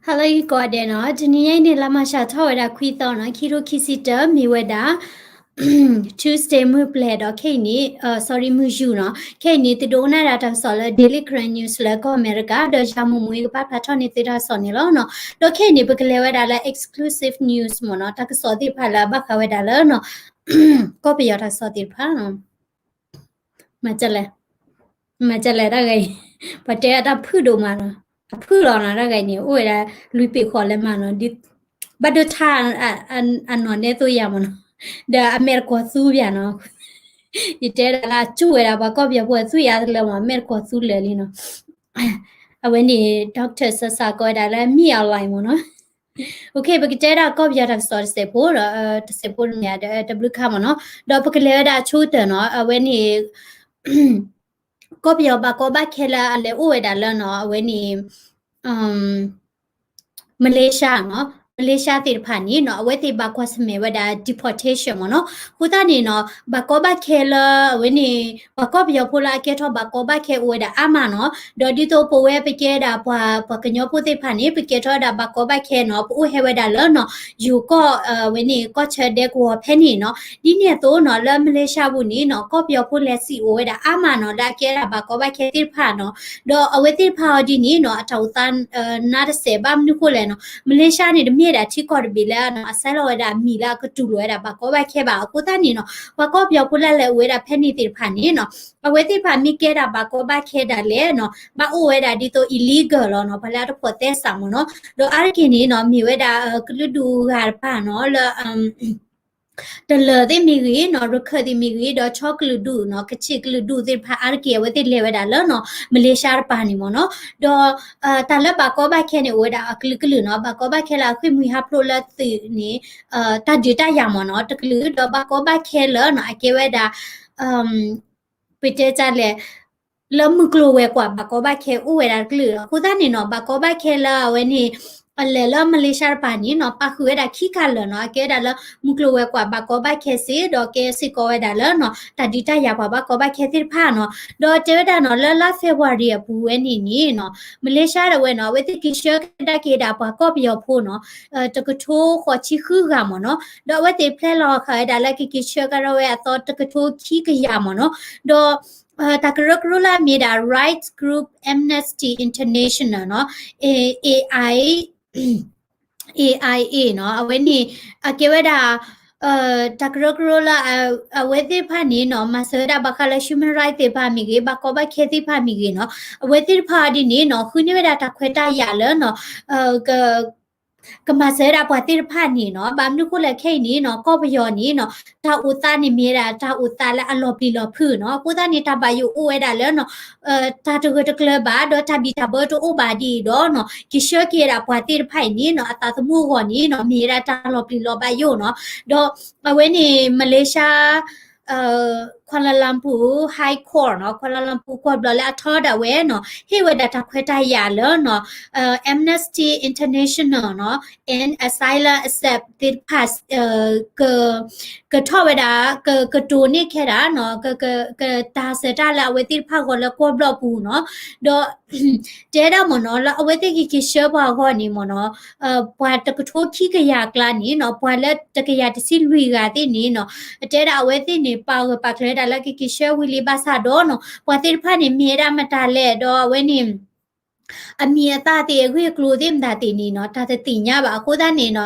ဟါလၢအဂ့ၤကိးဂၤဒဲးနီၤ, တနံၤညါအံၤန့ၣ် လါမၢ်ၡးထီၣ်ဝဲဒၣ်ခွံသီနီၤ, ခံထိခံဆံတၢ မ့ၢ်ဝဲဒၣ် Tuesday မုၢ်ပျဲၤဒီးခဲအံၤန့ၣ် sorry မုၢ်ယူာ်နီၤ, ခဲအံၤန့ၣ် သုဒိကနၣ်ဒၣ်တၢ်ကစီၣ်လၢ Daily Karen News လၢကီၢ်အမဲရကၤ ဒီးယၤမိၢ်မိၢ်အံၤကပာ်ဖျါထီၣ်န့ၢ်သုတၢ်ကစီၣ်န့ၣ်လီၤနီၤ, ဒီးခဲအံၤန့ၣ် ပကလဲၤဝဲဒၣ်လၢ exclusive news မ့ၢ်နီၤ, တၢ်ကစီၣ်သ့ၣ်တဖၣ်လၢအဘၣ်ဃးဝဲဒၣ်လၢနီၤ ကီၢ်ပယီၤတၢ်ကစီၣ်သ့ၣ်တဖၣ်နီၤ မၤကလဲၣ်, မၤကလဲၣ်တၢ်ဂၤအံၤ, ပှၤတဲအတၢ်ဖုၣ်ဒိၣ်မးနီၤ, အဖုၣ်လီၤနီၤ တၢ်ဂၤအံၤန့ၣ် အိၣ်ဝဲဒၣ်လွံၢ်ပ့ၤဃီလၢမၤနီၤ, ဘၣ်ဒိထါ အနီၢ်နဲသိယၤမ့ၢ်နီၤ, ဒီးအမဲာ်တကွီၤသူပၠးနီၤ, ယတဲဒၣ်လၢအကၠူၣ်ဝဲဒၣ်ပှၤကီၢ်ပယီၤဖိအသွံၣ်အါတလၢမ့ၢ်နီၤ, အမဲာ်တကွီၤသူလၢာ်လံနီၤ, အဝဲန့ၣ် doctor စးစး ကိးဝဲဒၣ်လၢ မံအီၣ်လဲၣ်မ့ၢ်နီၤ Okay ပကတဲဒၣ်ကီၢ်ပယီၤတၢ်ကစီၣ်တစဲးဖိဒီး တစဲးဖိတမံၤဒီးတဘျုးခါမ့ၢ်နီၤ, ဒီးပကလဲၤဝဲဒၣ်ဆိကတၢၢ်နီၤ, အဝဲန့ၣ် ကီၢ်ပယီၤဘၣ်ကီဘၣ်ခဲလၢအလဲၤအိၣ်ဝဲဒၣ်လၢနီၤ, အဝဲန့ၣ် မလ့ၡါနီၤ, မလ့ၡါသ့ၣ်တဖၣ်န့ၣ်နီၤ အဝဲသ့ၣ်ဘၣ်ကွၢ်ဆၢၣ်မဲာ်ဝဲဒၣ် deportation မ့ၢ်နီၤ, အဃိသတးန့ၣ်နီၤ ဘၣ်ကီဘၣ်ခဲလၢအဝဲန့ၣ် ပှၤကီၢ်ပယီၤဖိလၢအကဲထီၣ်ဘၣ်ကီဘၣ်ခဲအိၣ်ဝဲဒၣ်အါမးနီၤ, ဒီးဒ်သိးပဝဲပကဲဒၣ်ပှၤ ပှၤကညီဖိသ့ၣ်တဖၣ်န့ၣ် ပကဲထီၣ်ဝဲဒၣ်ဘၣ်ကီဘၣ်ခဲနီၤ, ပအိၣ်ဟဲဝဲဒၣ်လၢနီၤ ယိၤကီၢ် အဝဲန့ၣ် ကီၢ်ဆၢဒဲကဝီၤဖဲန့ၣ်နီၤ, ဒ်န့ၣ်အသိးနီၤ လၢမလ့ၡါပူၤန့ၣ်နီၤ ကီၢ်ပယီၤဖိလဲၤစံၣ်အိၣ်ဝဲဒၣ်အါမးနီၤ လၢအကဲဒၣ်ဘၣ်ကီဘၣ်ခဲသ့ၣ်တဖၣ်နီၤ, ဒီးအဝဲသ့ၣ်တဖၣ်အီၤဒ်န့ၣ်နီၤ အတၢ်အိၣ်သး နါတစဲးဘၣ်မနုၤဃိလဲၣ်နီၤ, မလ့ၡါန့ၣ် တမ့ၢ်ဒၣ်ထံကီၢ်တဘ့ၣ်လၢနီၤ အစဲးလီၤဝဲဒၣ်အမံၤလၢအကတူၢ်လိာ်ဝဲဒၣ်ဘၣ်ကီဘၣ်ခဲဘၣ်, အဃိသတးန့ၣ်နီၤ ပှၤကီၢ်ပယီၤဖိလၢလဲၤအိၣ်ဝဲဒၣ်ဖဲန့ၣ်သ့ၣ်တဖၣ်န့ၣ်နီၤ အဝဲသ့ၣ်တဖၣ်မ့ၢ်ကဲဒၣ်ဘၣ်ကီဘၣ်ခဲဒၣ်လဲာ်နီၤ ဘၣ်အိၣ်ဝဲဒၣ်ဒ်သိး illegal လီၤနီၤ, ပှၤလၢအတဖိးသဲစးမ့ၢ်နီၤ, ဒီးအါတက့ၢ်န့ၣ်နီၤ မ့ၢ်ဝဲဒၣ် ကလုာ်ဒူၣ်ဂၤတဖၣ်နီၤ လၢ တလၢၤသ့ၣ်မ့ၢ်ဂ့ၤနီၤ, ရခၢၣ်သ့ၣ်မ့ၢ်ဂ့ၤ, ဒီးခၠီကလုာ်ဒူၣ်နီၤ, ကခ့ၣ်ကလုာ်ဒူၣ်သ့ၣ်တဖၣ်အါတက့ၢ် အဝဲသ့ၣ်လဲၤဝဲဒၣ်လၢနီၤ မလ့ၡါတပၤန့ၣ်မ့ၢ်နီၤ, ဒီး တၢ်လၢဘၣ်ကီဘၣ်ခဲန့ၣ် အိၣ်ဝဲဒၣ်အကလုာ်ကလုာ်နီၤ, ဘၣ်ကီဘၣ်ခဲလၢအဃ့ၢ်မှံဟးဖျိးလၢသုးန့ၣ် တၢ်ဒုးတၢ်ယၤမ့ၢ်နီၤ တကလုာ်, ဒီးဘၣ်ကီဘၣ်ခဲလၢနီၤ အကဲဝဲဒၣ် ပတဲတၢ်လဲၣ် လၢမုၢ်ကျိၤဝဲၤကွာ်ဘၣ်ကီဘၣ်ခဲအိၣ်ဝဲဒၣ်တကလုာ်လီၤ. အဃိသတးန့ၣ်နီၤ ဘၣ်ကီဘၣ်ခဲလၢအဝဲန့ၣ် အလဲၤလၢမလ့ၡါတပၤန့ၣ်နီၤ ပာ်ဃုာ်ဝဲဒၣ်ခံခါလၢာ်နီၤ, အကဲဝဲဒၣ်လၢမုၢ်ကျိၤဝဲၤကွာ်ဘၣ်ကီဘၣ်ခဲစ့ၢ်, ဒီးကဲစ့ၢ်ကီးဝဲဒၣ်လၢနီၤ တၢ်ဒုးတၢ်ယၤပှၤဘၣ်ကီဘၣ်ခဲသ့ၣ်တဖၣ်နီၤ, ဒီးတဲဝဲဒၣ်နီၤ လၢလါ February အပူၤဝဲန့ၣ်န့ၣ်နီၤ မလ့ၡါဒၣ်ဝဲနီၤ အဝဲသ့ၣ်က့ၤဆှၢကဒါက့ၤဒၣ်ပှၤကီၢ်ပယီၤဖိနီၤ တကထိဃိးဆံဃုဂၤမ့ၢ်နီၤ, ဒီးအဝဲသ့ၣ်ဖျဲလီၤဃာ်ဝဲဒၣ်လၢကက့ၤဆှၢကဒီးဝဲအသီတကထိခံကယၤမ့ၢ်နီၤ, ဒီး တၢ်ကရၢကရိလၢအမ့ၢ်ဒၣ် Rights Group Amnesty International နီၤ AI AI နီၤ အဝဲန့ၣ် အကဲဝဲဒၣ် တၢ်ကရၢကရိလၢ အဝဲသ့ၣ်တဖၣ်န့ၣ်နီၤ မၤစၢၤဝဲဒၣ်ဘၣ်ဃးလၢ human rights သ့ၣ်တဖၣ်မ့ၢ်ဂ့ၤ ဘၣ်ကီဘၣ်ခဲသ့ၣ်တဖၣ်မ့ၢ်ဂ့ၤနီၤ အဝဲသ့ၣ်တဖၣ်ဒ်န့ၣ်နီၤ ဃုန့ၢ်ဝဲဒၣ်တၢ်ခွဲးတၢ်ယာ်လၢနီၤ ကမၤစၢၤဝဲဒၣ်ပှၤသ့ၣ်တဖၣ်န့ၣ်နီၤ ဘၣ်မနုၤဃိလဲၣ်ခဲအံၤန့ၣ်နီၤ ကီၢ်ပယီၤန့ၣ်နီၤ တၢ်အိၣ်သးန့ၣ်မ့ၢ်ဝဲဒၣ်တၢ်အိၣ်သးလၢအလီၤပျံၤလီၤဖုးနီၤ အဃိသတးန့ၣ် တၢ်ဘၣ်ယိၣ်အိၣ်ဝဲဒၣ်လၢနီၤ တၢ်တဂၢၢ်တကျၢၤဘၣ် ဒီးတၢ်ဘံၣ်တၢ်ဘၢတအိၣ်ဘၣ်ဒ်အံၤဒီးနီၤ က့ၤဆှၢက့ၤဝဲဒၣ်ပှၤသ့ၣ်တဖၣ်အံၤန့ၣ်နီၤ အသးသမူအဂီၢ်န့ၣ်နီၤ မ့ၢ်ဝဲဒၣ်တၢ်လီၤပျံၤလီၤဘၣ်ယိၣ်နီၤ ဒီးအဝဲန့ၣ် မလ့ၡါ Kuala Lumpur High Court နီၤ Kuala Lumpur ကွီၢ်ဘျီၣ်လၢအထီဒၣ်ဝဲနီၤ ဟ့ၣ်ဝဲဒၣ်တၢ်ခွဲးတၢ်ယာ်လၢနီၤ Amnesty International နီၤ and Asylum Seeker သ့ၣ်တဖၣ် ကထီၣ်ဝဲဒၣ် ကကတိၤန့ၢ်ခဲဒၣ်နီၤ ကတၢ်ဆဲးတၢ်လၢအဝဲသ့ၣ်တဖၣ်ဂီၢ်လၢကွီၢ်ဘျီၣ်ပူၤနီၤ ဒီး တဲဒၣ်မ့ၢ်နီၤ လၢအဝဲသ့ၣ်ကက့ၤဆှၢပှၤအဂီၢ်န့ၣ်မ့ၢ်နီၤ ပှၤတကထိခံကယၤအကျါန့ၣ်နီၤ ပှၤလၢတကယၤတဆံလွံၢ်ဂၤသ့ၣ်န့ၣ်နီၤ တဲဒၣ်အဝဲသ့ၣ်န့ၣ် ပာ်ဂၢၢ်ပာ်ကျၢၤဝဲဒၣ်လၢကက့ၤဆှၢဝံၤလံဘၣ်ဆၣ်ဒီးနီၤ ပှၤသ့ၣ်တဖၣ်န့ၣ် မ့ၢ်ဝဲဒၣ်မတၤလဲၣ် ဒီးအဝဲန့ၣ် အမံၤအသၣ်သ့ၣ်အဂ့ၢ်အကျိၤသ့ၣ်မတၤသ့ၣ်န့ၣ်နီၤ တၢ်တသ့ၣ်ညါဘၣ် အဃိသတးန့ၣ်နီၤ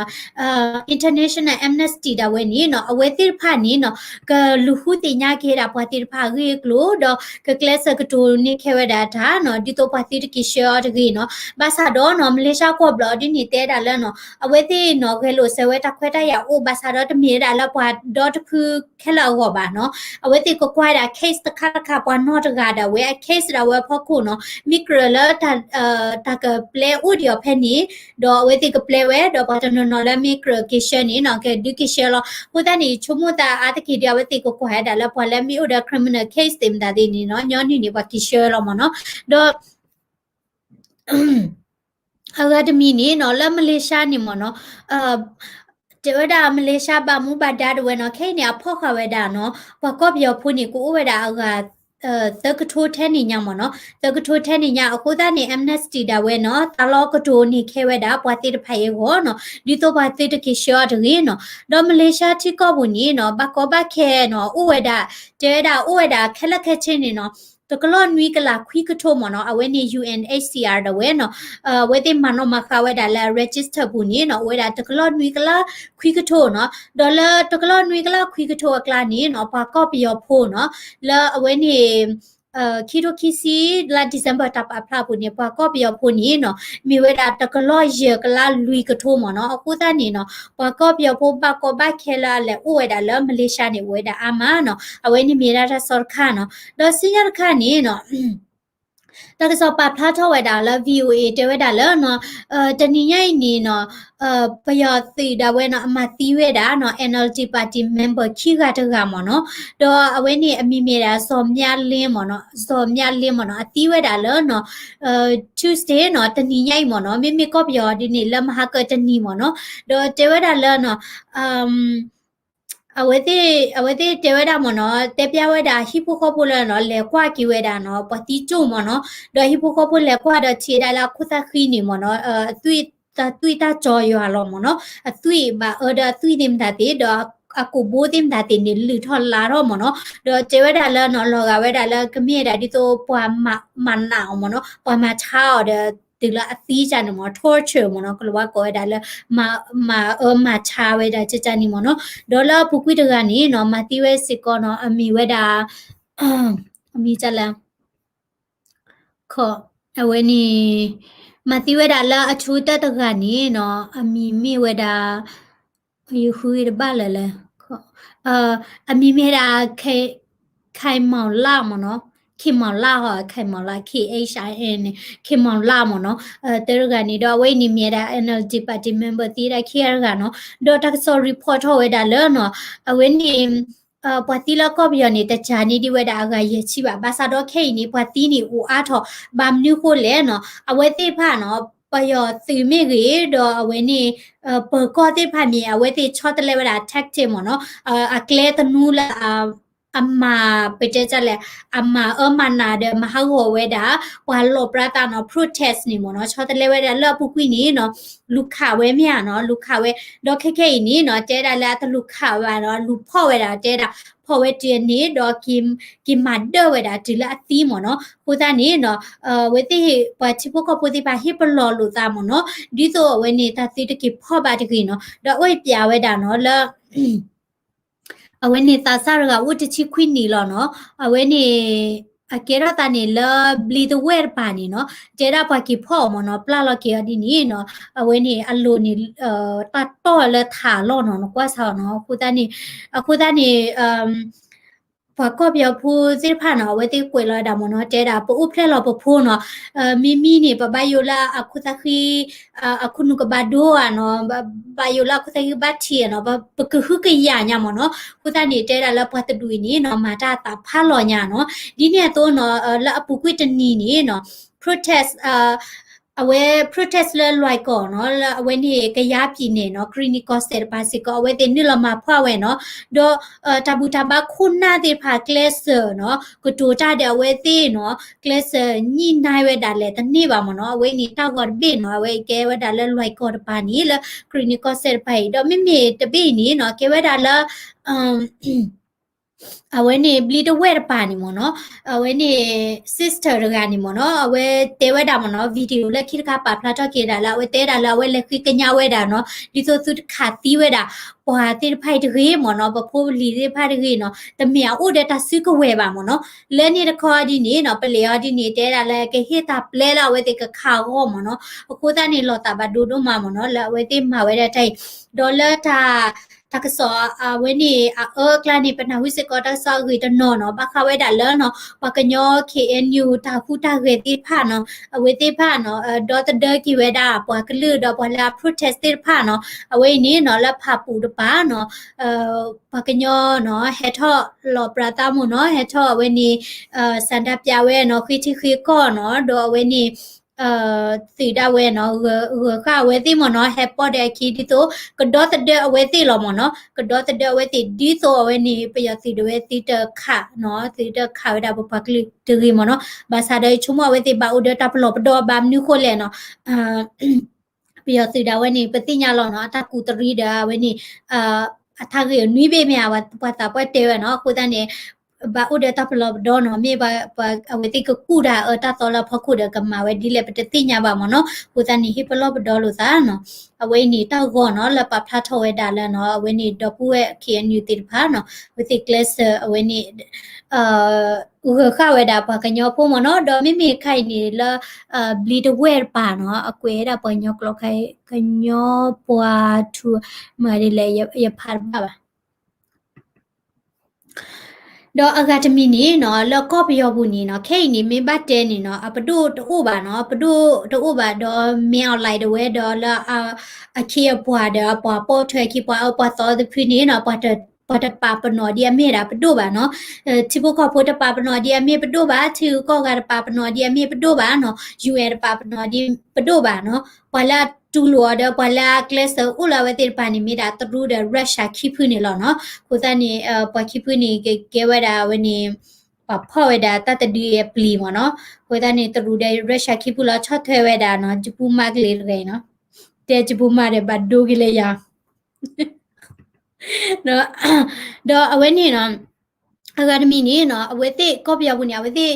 International Amnesty ဒၣ်ဝဲန့ၣ်နီၤ အဝဲသ့ၣ်တဖၣ်န့ၣ်နီၤ ကလူၤဃုသ့ၣ်ညါက့ၤဒၣ်ပှၤသ့ၣ်တဖၣ်အဂ့ၢ်အကျိၤ ဒီးကကျဲးစၢးကတိၤန့ၢ်ခဲဝဲဒၣ်တၢ်နီၤ ဒ်သိးပှၤသုတက့ၤဆှၢအီၤတဂ့ၤနီၤ ဘၣ်ဆၣ်ဒီးနီၤ မလ့ၡါကွီၢ်ဘျီၣ်ဒ်န့ၣ်တဲဒၣ်လၢနီၤ အဝဲသ့ၣ်နီၤ ဂဲၤလိာ်စၢၤဝဲတၢ်ခွဲးတၢ်ယာ်အိၣ် ဘၣ်ဆၣ်ဒီးတမ့ၢ်ဝဲဒၣ်လၢပှၤဒီတဖုခဲလၢာ်အဂီၢ်ဘၣ်နီၤ အဝဲသ့ၣ်ကကွၢ်ဝဲဒၣ် case တခါတခါ ပှၤနီၢ်တဂၤဒၣ်ဝဲအ case ဒၣ်ဝဲအဖီခိၣ်နီၤ မ့ၢ်ကြၢးလၢ တၢ်ကပျဲအိၣ်ဒံးအီၤဖဲန့ၣ် ဒီးအဝဲသ့ၣ်ကပျဲဝဲ ဒီးပှၤတနီၤနီၤလၢမ့ၢ်ကြၢးက့ၤဆှၢန့ၣ်နီၤ ကဒုးက့ၤဆှၢလီၤ အဃိသတးန့ၣ် ဆိကမိၣ်သးအါတက့ၢ်ဒီး အဝဲသ့ၣ်ကကွၢ်ဝဲဒၣ်လၢပှၤလၢမ့ၢ်အိၣ်ဒီး criminal case သ့ၣ်မတၤသ့ၣ်န့ၣ်နီၤ ညီနုၢ်န့ၣ် ပှၤက့ၤဆှၢလီၤမ့ၢ်နီၤ ဒီး အဂၤတမံၤန့ၣ်နီၤ လၢမလ့ၡါန့ၣ်မ့ၢ်နီၤ တဲဝဲဒၣ်မလ့ၡါဘၣ်မူဘၣ်ဒါတဝဲနီၤ ခဲအံၤန့ၣ် အဖီၣ်ဃာ်ဝဲဒၣ်နီၤ ပှၤကီၢ်ပယီၤဖိန့ၣ် ကအိၣ်ဝဲဒၣ်အဂၤ သၢကထိထဲန့ၣ်ညါမ့ၢ်နီၤ, သၢကထိထဲန့ၣ်ညါ အဃိသတးန့ၣ် Amnesty ဒၣ်ဝဲနီၤ သးလီကတိၤန့ၢ်ခဲဝဲဒၣ် ပှၤသ့ၣ်တဖၣ်အံၤအဂီၢ်နီၤ, ဒ်သိးပှၤသုတက့ၤဆှၢအီၤတဂ့ၤနီၤ, ဒီး Malaysia ထံကီၢ်ပူၤန့ၣ်နီၤ ဘၣ်ကီဘၣ်ခဲနီၤ အိၣ်ဝဲဒၣ် တဲဝဲဒၣ်အိၣ်ဝဲဒၣ်ခဲလၢာ်ခဲဆ့န့ၣ်နီၤ တကလီၢ်နွံကလးခွံကထိမ့ၢ်နီၤ, အဝဲန့ၣ် ယူၣ် အ့ၣ် အ့ၣ်ချ် စီ အါ ဒၣ်ဝဲနီၤ, အဝဲသ့ၣ်မၤနီၣ်မၤဃါဝဲဒၣ်လၢ register ပူၤန့ၣ်နီၤ အိၣ်ဝဲဒၣ်တကလီၢ်နွံကလးခွံကထိနီၤ, ဒီးလၢတကလီၢ်နွံကလးခွံကထိအကျါန့ၣ်နီၤ ပှၤကီၢ်ပယီၤဖိနီၤ လၢအဝဲန့ၣ် ခံထိခံဆံ လါ December တၢ်ပာ်ဖျါပူၤန့ၣ် ပှၤကီၢ်ပယီၤဖိန့ၣ်နီၤ မ့ၢ်ဝဲဒၣ်တကလီၢ်ယဲၢ်ကလးလွံၢ်ကထိမ့ၢ်နီၤ, အဃိသတးန့ၣ်နီၤ ပှၤကီၢ်ပယီၤဖိဘၣ်ကီဘၣ်ခဲလၢအလဲၤအိၣ်ဝဲဒၣ်လၢ Malaysia န့ၣ် အိၣ်ဝဲဒၣ်အါမးနီၤ, အဝဲန့ၣ်မ့ၢ်ဒၣ်တၢ်ကစီၣ်တခါနီၤ, ဒီးဆူညါတခါန့ၣ်နီၤ တၢ်ကစီၣ်ပာ်ဖျါထီၣ်ဝဲဒၣ်လၢ VOA တဲဝဲဒၣ်လၢနီၤ တနံၤညါအံၤန့ၣ်နီၤ ပယီၤသုးဒၣ်ဝဲနီၤ အမၤသံဝဲဒၣ်နီၤ NLD party member ခံဂၤတဂၤမ့ၢ်နီၤ, ဒီးအဝဲန့ၣ်အမံၤမ့ၢ်ဒၣ် စီၤမြလင်း မ့ၢ်နီၤ, စီၤမြလင်း မ့ၢ်နီၤ အသံဝဲဒၣ်လၢနီၤ Tuesday နီၤ တနံၤညါအံၤမ့ၢ်နီၤ, မ့မ့ၢ်ကီၢ်ပယီၤဒ်န့ၣ် လၢမဟါကတနံၤမ့ၢ်နီၤ, ဒီးတဲဝဲဒၣ်လၢနီၤ အဝဲသ့ၣ် အဝဲသ့ၣ်တဲဝဲဒၣ်မ့ၢ်နီၤ, တဲပျၢ်ဝဲဒၣ်ဟံၣ်ဖိဃီဖိလၢနီၤ လဲၤကွၢ်က့ၤဝဲဒၣ်နီၤ ပှၤသံကၠိၣ်မ့ၢ်နီၤ, ဒီးဟံၣ်ဖိဃီဖိလဲၤကွၢ်ဒီးထံၣ်ဝဲဒၣ်လၢအခိၣ်သၣ်ဃံန့ၣ်မ့ၢ်နီၤ အသွံၣ်တၢ်သွံၣ်တၢ်ကၠီယွၤလီၤမ့ၢ်နီၤ, အသွံၣ်ဘၣ်အၢဒီးအသွံၣ်သ့ၣ်မတၤသ့ၣ် ဒီးအကိာ်ဘိသ့ၣ်မတၤသ့ၣ်န့ၣ် လုၢ်ထီၣ်လါထီၣ်မ့ၢ်နီၤ, ဒီးတဲဝဲဒၣ်လၢနီၤ လီၤဂာ်ဝဲဒၣ်လၢကမ့ၢ်ဝဲဒၣ်ဒ်သိးပှၤမၤနးအီၤမ့ၢ်နီၤ, ပှၤမၤဆါအီၤဒီး တုၤလၢအသံကၢ်န့ၣ်မ့ၢ် torture မ့ၢ်နီၤ, ကလၤဝါကိးဝဲဒၣ်လၢ မၤအၢမၤဆါဝဲဒၣ်ကၢ်ကၢ်န့ၣ်မ့ၢ်နီၤ, ဒီးလၢအပူၤကွံာ်တဂၤန့ၣ်နီၤ မၤသံဝဲစ့ၢ်ကီးနီၤ အမံၤဝဲဒၣ် အမံၤကၢ်လဲၣ် ခီ အဝဲန့ၣ် မၤသံဝဲဒၣ်လၢအဆိကတၢၢ်တဂၤန့ၣ်နီၤ အမံၤမ့ၢ်ဝဲဒၣ် ယဃုတဘၣ်လၢၤလဲၣ်, အမံၤမ့ၢ်ဝဲဒၣ် ခဲမီၤလၢ်မ့ၢ်နီၤ, ခဲမီၤလၢ်ဟီ ခဲမီၤလၢ် K H I N န့ၣ် ခဲမီၤလၢ်မ့ၢ်နီၤ, တၢ်တဂၤန့ၣ်ဒီး အဝဲအံၤန့ၣ်မ့ၢ်ဝဲဒၣ် NLD party member သံဝဲဒၣ်ခံဂၤတဂၤနီၤ, ဒီးတၢ်ကစီၣ် report ထီၣ်ဝဲဒၣ်လၢနီၤ, အဝဲန့ၣ် ပှၤသံလၢကီၢ်ပယီၤန့ၣ် တကးန့ၢ်ဒံးဝဲဒၣ်အဂၤယဲၢ်ဆံဘၣ်, ဘၣ်ဆၣ်ဒီးခဲအံၤန့ၣ် ပှၤသံန့ၣ်အိၣ်အါထီၣ်, ဘၣ်မနုၤဃိလဲၣ်နီၤ, အဝဲသ့ၣ်တဖၣ်နီၤ ပယီၤသုးမ့ၢ်ဂ့ၤ ဒီးအဝဲန့ၣ် ပၢၤကီၢ်သ့ၣ်တဖၣ်န့ၣ် အဝဲသ့ၣ်ဆီတလဲဝဲဒၣ် tactic မ့ၢ်နီၤ, အကျဲသနူလၢ အမၤ ပတဲဒ်လဲၣ် အမၤအၢမၤနးဒီးမၤဟးဂီၤဝဲဒၣ် ပှၤလီၣ်ပြၢသးနီၤ protest န့ၣ်မ့ၢ်နီၤ, ဆီတလဲဝဲဒၣ်လၢအပူၤကွံာ်န့ၣ်နီၤ လူၤခးဝဲမ့ၢ်ဧါနီၤ, လူၤခးဝဲ, ဒီးခဲခဲအံၤန့ၣ်နီၤ တဲဒၣ်လၢအတလူၤခးဘၣ်နီၤ လူၤဖီၣ်ဝဲဒၣ် တဲဒၣ် ဖီၣ်ဝဲတုၤအန့ၣ် ဒီးက့ၤမၤဒၢၣ်ဝဲဒၣ်တုၤလၢအသံမ့ၢ်နီၤ, အဃိသတးန့ၣ်နီၤ အဝဲသ့ၣ် ပှၤထံဖိကီၢ်ဖိသ့ၣ်တဖၣ်ဟ့ၣ်ပလီၢ်လိာ်သးမ့ၢ်နီၤ, ဒ်သိးအဝဲန့ၣ် တၢ်သုတက့ၤဖီၣ်ဘၣ်တဂ့ၤနီၤ, ဒီးအဝဲပျးဝဲဒၣ်နီၤလၢ အဝဲန့ၣ်သးစၢ်တဂၤအိၣ်တဆံခွံနံၣ်လီၤနီၤ, အဝဲန့ၣ် အကဲထီၣ်သးန့ၣ်လၢဘျံးတဝဲၢ်တပၤန့ၣ်နီၤ, တဲဒၣ်ပှၤက့ၤဖီၣ်အီၤမ့ၢ်နီၤ, ပျၢ်လီၤက့ၤအီၤဒ်န့ၣ်နီၤ, အဝဲန့ၣ်အလိၤန့ၣ် တၢ်တီၢ်လၢထးလီၢ်နီၤ, နကွၢ်စ့ၢ်နီၤ, အဃိသတးန့ၣ် အဃိသတးန့ၣ် ပှၤကီၢ်ပယီၤဖိသ့ၣ်တဖၣ်နီၤ အဝဲသ့ၣ်ကွဲးလီၤဝဲဒၣ်မ့ၢ်နီၤ, တဲဒၣ်ပအိၣ်ဖျဲၣ်လီၤပဖိနီၤ, မ့မ့ၢ်န့ၣ် ပဘၣ်ယိၣ်လၢအခိၣ်သၣ်ဃံ အခိၣ်နူာ်ကဘၣ်ဒိဧါနီၤ, ဘၣ်ယိၣ်လၢအခိၣ်သၣ်ဃံဘၣ်ထံးဧါနီၤ, ပကဟုကယာ်ညါမ့ၢ်နီၤ, အဃိသတးန့ၣ် တဲဒၣ်လၢပှၤတဒူၣ်အံၤန့ၣ်နီၤ မၤတၢ်သးဖးလီၤညါနီၤ, ဒ်န့ၣ်အသိးနီၤ လၢအပူၤကွံာ်တနံၤန့ၣ်နီၤ protest အဝဲ protest လၢလွဲၢ်ကီၢ်နီၤ, လၢအဝဲန့ၣ် ကယားပြည်နယ်နီၤ, ကရံၣ်နံၣ်ကီၢ်စဲၣ်တပၤစ့ၢ်ကီး အဝဲသ့ၣ်နုာ်လီၤမၤဖှီၣ်ဝဲနီၤ, ဒီး တၢ်ဘူၣ်တၢ်ဘါခိၣ်နၢ်သ့ၣ်တဖၣ် ကျဲးစၢးနီၤ, ကတိၤတၢ်ဒီးအဝဲသ့ၣ်နီၤ, ကျဲးစၢးညှိနှိုင်းဝဲဒၣ်လဲာ်တန့ၢ်ဘၣ်မ့ၢ်နီၤ, အဝဲအံၤန့ၣ်တၢ်ဂီၤတဘ့ၣ်နီၤ, အဝဲအံၤကဲဝဲဒၣ်လၢလွဲၢ်ကီၢ်တပၤန့ၣ် လၢကရံၣ်နံၣ်ကီၢ်စဲၣ်တပၤအံၤ, ဒီးမ့မ့ၢ်တဘ့ၣ်အံၤန့ၣ်နီၤ ကဲဝဲဒၣ်လၢ အဝဲန့ၣ်ဘျံးတဝဲၢ်တပၤန့ၣ်မ့ၢ်နီၤ, အဝဲန့ၣ် sister တဂၤန့ၣ်မ့ၢ်နီၤ, အဝဲတဲဝဲဒၣ်မ့ၢ်နီၤ, video လၢခံတခါပာ်ဖျါထီၣ်က့ၤဒၣ်လၢ အဝဲတဲဒၣ်လၢအဝဲလဲၤဃ့ကညးဝဲဒၣ်နီၤ, ဒ်သိးသုတခးသံဝဲဒၣ် ပှၤသ့ၣ်တဖၣ်အံၤတဂ့ၤမ့ၢ်နီၤ, ပဖိပလံၤသ့ၣ်တဖၣ်တဂ့ၤနီၤ, တမ့ၢ်အအိၣ်ဒီးတၢ်စုကဝဲၤဘၣ်မ့ၢ်နီၤ, လၢန့ၣ်တခီဒ်န့ၣ်နီၤ, ပလံးအီၤဒ်န့ၣ် တဲဒၣ်လၢကဟ့ၣ်တၢ်ပျဲလၢအဝဲသ့ၣ်ကခးအဂီၢ်မ့ၢ်နီၤ, အဃိသတးန့ၣ် လီၤသးဘၣ်ဒိဒိၣ်မးမ့ၢ်နီၤ, လၢအဝဲသ့ၣ်မၤဝဲဒၣ်တၢ်အံၤ, ဒီးလၢတၢ် တၢ်ကစီၣ်အဝဲန့ၣ် အအၢအကျါန့ၣ် ပနၢ်ဟူစ့ၢ်ကီး တၢ်ကစီၣ်အဂ့ၢ်တနီၤနီၤ, ဘၣ်ဃးဝဲဒၣ်လၢနီၤ ပှၤကညီ K N U တၢ်ဟူးတၢ်ဂဲၤသ့ၣ်တဖၣ်နီၤ, အဝဲသ့ၣ်တဖၣ်နီၤ ဒီသဒၢက့ၤဝဲဒၣ် ပှၤကလုာ်ဒီးပှၤလၢအ protest သ့ၣ်တဖၣ်နီၤ, အဝဲအံၤန့ၣ်နီၤ လၢဖးပူၤတပၤနီၤ ပှၤကညီနီၤ ဟဲထီၣ်လီၤပြးသးမ့ၢ်နီၤ, ဟဲထီၣ်အဝဲန့ၣ် ဆန္ဒပြဝဲနီၤ, ဃ့ထံဃ့ကီၢ်နီၤ, ဒီးအဝဲန့ၣ် သုးဒၣ်ဝဲနီၤ ဂၢၤဃာ်အဝဲသ့ၣ်မ့ၢ်နီၤ ဟဲပိာ်ဒီးအခံဒ်သိး ကဒီသဒၢအဝဲသ့ၣ်လီၤမ့ၢ်နီၤ ကဒီသဒၢအဝဲသ့ၣ်ဒ်သိးအဝဲန့ၣ် ပယီၤသုးဒီးအဝဲသ့ၣ်တခးနီၤ သုးတခးဝဲဒၣ်ပပှၤကလုာ်တဂ့ၤမ့ၢ်နီၤ ဘၣ်ဆၣ်ဒီးယဆိကမိၣ်အဝဲသ့ၣ်ဘၣ်အိၣ်ဒီးတၢ်ပလီၢ်ပဒီဘၣ်မနုၤဃိလဲၣ်နီၤ ပယီၤသုးဒၣ်ဝဲန့ၣ် ပသ့ၣ်ညါလီၤနီၤ အတၢ်ကူးတရံးဒီးအဝဲန့ၣ် အထါဂ့ၢ်အနွံဘ့ၣ်မ့ၢ်ဧါ ပှၤသးပှၢ်တဲဝဲနီၤ အဃိသတးန့ၣ် ဘၣ်အိၣ်ဒီးတၢ်ပလီၢ်ပဒီနီၤ မ့ၢ်အဝဲသ့ၣ်ကကူၣ်တၢ်အၢတၢ်သီလၢအဖီခိၣ်ဒီး ကမၤဝဲဒ်လဲၣ် ပတသ့ၣ်ညါဘၣ်မ့ၢ်နီၤ အဃိသတးန့ၣ် ဟ့ၣ်ပလီၢ်ပဒီလိာ်သးနီၤ အဝဲအံၤန့ၣ် တၢ်ဂီၤနီၤ လၢပာ်ဖျါထီၣ်ဝဲဒၣ်လၢနီၤ အဝဲန့ၣ် ဒီပုၢ်ဝဲၢ် K N U သ့ၣ်တဖၣ်နီၤ အဝဲသ့ၣ်ကျဲးစၢး အဝဲန့ၣ် ဂၢၤဃာ်ဝဲဒၣ်ပှၤကညီဖိမ့ၢ်နီၤ ဒီးမ့မ့ၢ်ခါအံၤန့ၣ်လၢ ဘျံးတဝဲၢ်တပၤနီၤ အကွဲးဝဲဒၣ်ပှၤကညီကျိာ်ခါအံၤ ကညီပှၤထူ မၤဒ်လဲၣ် ယဖးတဘၣ်ဘၣ် ဒီးအဂၤတမံၤန့ၣ်နီၤ လၢကီၢ်ပယီၤပူၤန့ၣ်နီၤ ခဲအံၤန့ၣ် မ့ၢ်ဘၣ်တဲန့ၣ်နီၤ အပဒိၣ်တအိၣ်ဘၣ်နီၤ ပဒိၣ်တအိၣ်ဘၣ်ဒီး မ့ၢ်အီၣ်လဲၣ်ဒၣ်ဝဲဒီးလၢ အခ့အပှၤဒီးအပှၤပိာ်ထွဲခံပှၤအၢပှၤသီတဖုန့ၣ်နီၤ ပှၤတပာ်ပနီၣ်ဒ်အမ့ၢ်ဒၣ်ပဒိၣ်ဘၣ်နီၤ ထံဖိကီၢ်ဖိတပာ်ပနီၣ်ဒ်အမ့ၢ်ပဒိၣ်ဘၣ် ထံဂုၤကီၢ်ဂၤတပာ်ပနီၣ်ဒ်အမ့ၢ်ပဒိၣ်ဘၣ်နီၤ ယူၣ်အဲၣ် တပာ်ပနီၣ်ဒ်ပဒိၣ်ဘၣ်နီၤ ပှၤလၢအတူၢ်လိာ်အီၤဒီး ပှၤလၢအကျဲးစၢးအိၣ်လၢအဝဲသ့ၣ်တဖၣ်န့ၣ် မ့ၢ်ဒၣ်တရူးဒီး Russia ခံဖုန့ၣ်လီၤနီၤ အဃိသတးန့ၣ် ပှၤခံဖုန့ၣ် ကကဲဝဲဒၣ်အဝဲန့ၣ် ပှၤဖီၣ်ဝဲဒၣ်တၢ်တဒုအပျံၤမ့ၢ်နီၤ အဃိသတးန့ၣ် တရူးဒီး Russia ခံဖုလီၤဆီၣ်ထွဲဝဲဒၣ်နီၤ ကပူၤမးကလဲၤတဂၤအံၤနီၤ တဲကပူၤမးဒီးဘၣ်ဒိက့ၤလၢယၤ ဒီးအဝဲန့ၣ်နီၤ အဂၤတမံၤန့ၣ်နီၤ အဝဲသ့ၣ်ကီၢ်ပယီၤပူၤန့ၣ် အဝဲသ့ၣ်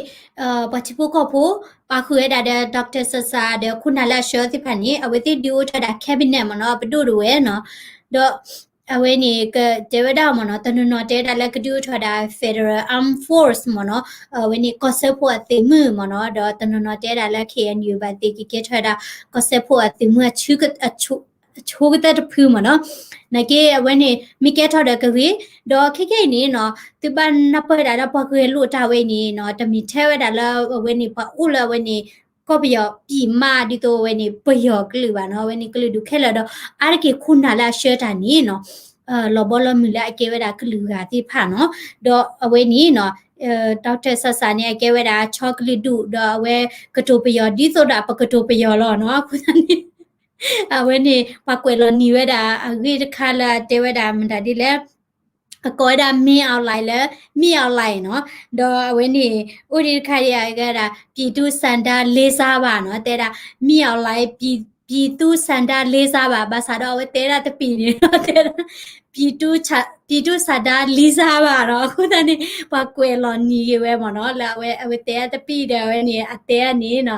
ပှၤထံဖိကီၢ်ဖိ ပာ်ဃုာ်ဝဲဒၣ်ဒီး Doctor Sasa ဒီးခိၣ်နၢ်လၢအဆှၢသ့ၣ်တဖၣ်န့ၣ် အဝဲသ့ၣ်ဒုးအိၣ်ထီၣ်ဝဲဒၣ် cabinet မ့ၢ်နီၤ ပဒိၣ်တဝဲနီၤ ဒီး အဝဲန့ၣ် ကတဲဝဲဒၣ်မ့ၢ်နီၤ တနီၤနီၤတဲဝဲဒၣ်လၢကဒုးအိၣ်ထီၣ်ဝဲဒၣ် Federal Armed Force မ့ၢ်နီၤ အဝဲန့ၣ်ကီၢ်စၢဖှိၣ်အသုးမုၢ်မ့ၢ်နီၤ ဒီးတနီၤနီၤတဲဝဲဒၣ်လၢ K N U ဘၣ်သ့ၣ်ကကဲထီၣ်ဝဲဒၣ် ကီၢ်စၢဖှိၣ်အသုးမုၢ် အဆိကတၢၢ်တဖုမ့ၢ်နီၤ နာ်က့အဝဲန့ၣ် မ့ၢ်ကဲထီၣ်ဒီးကဂ့ၤ ဒီးခဲကနံၣ်အံၤန့ၣ်နီၤ သုဘၣ်နၢ်ပၢၢ်ဝဲဒၣ်လၢပှၤဂဲၤလိာ်တၢ်ဝဲအံၤန့ၣ်နီၤ တမ့ၢ်ထဲဝဲဒၣ်လၢအဝဲန့ၣ် ပှၤအိၣ်လၢအဝဲန့ၣ် ကီၢ်ပယီၤပံာ်မးဒ်သိးအဝဲန့ၣ် ပယီၤကလုာ်ဘၣ်နီၤ အဝဲန့ၣ်ကလုာ်ဒူၣ်ခဲလၢာ်ဒီး အါတက့ၢ်ခိၣ်နၢ်လၢအဆှၢတၢ်န့ၣ်နီၤ လီၤဘီလီၤမုၢ်လၢအကဲဝဲဒၣ်ကလုာ်ဂၤသ့ၣ်တဖၣ်နီၤ ဒီးအဝဲန့ၣ်နီၤ Doctor Sasa န့ၣ် အကဲဝဲဒၣ်ဆီကလုာ်ဒူၣ် ဒီးအဝဲကတိၤပယီၤဒ်သိးဒီးပကတိၤပယီၤလီၤနီၤ အဃိသတးန့ၣ် အဝဲန့ၣ် ပှၤကွဲးလီၤနံၤဝဲဒၣ်အဂ့ၢ်တခါလၢအတဲဝဲဒၣ်မတၤဒ်လဲၣ် အကိးဝဲဒၣ် မင်းအောင်လှိုင် လၢ မင်းအောင်လှိုင် နီၤ ဒီးအဝဲန့ၣ် အိၣ်ဒံးတခါဒံးအဂၤဒၣ် ပြည်သူ့ဆန္ဒလေးစားပါ နီၤ တဲဒၣ် မင်းအောင်လှိုင် ပြည်သူ့ဆန္ဒလေးစားပါ ဘၣ်ဆၣ်ဒီးအဝဲတဲဒၣ်တပံၤန့ၣ် တဲဒၣ် ပြည်သူ့ဆန္ဒလေးစားပါ နီၤ အဃိသတးန့ၣ် ပှၤကွဲးလီၤနံၤက့ၤဝဲမ့ၢ်နီၤ လၢအဝဲတဲဒၣ်တပံၤဒီးအဝဲန့ၣ် အတဲဒၣ်န့ၣ်နီၤ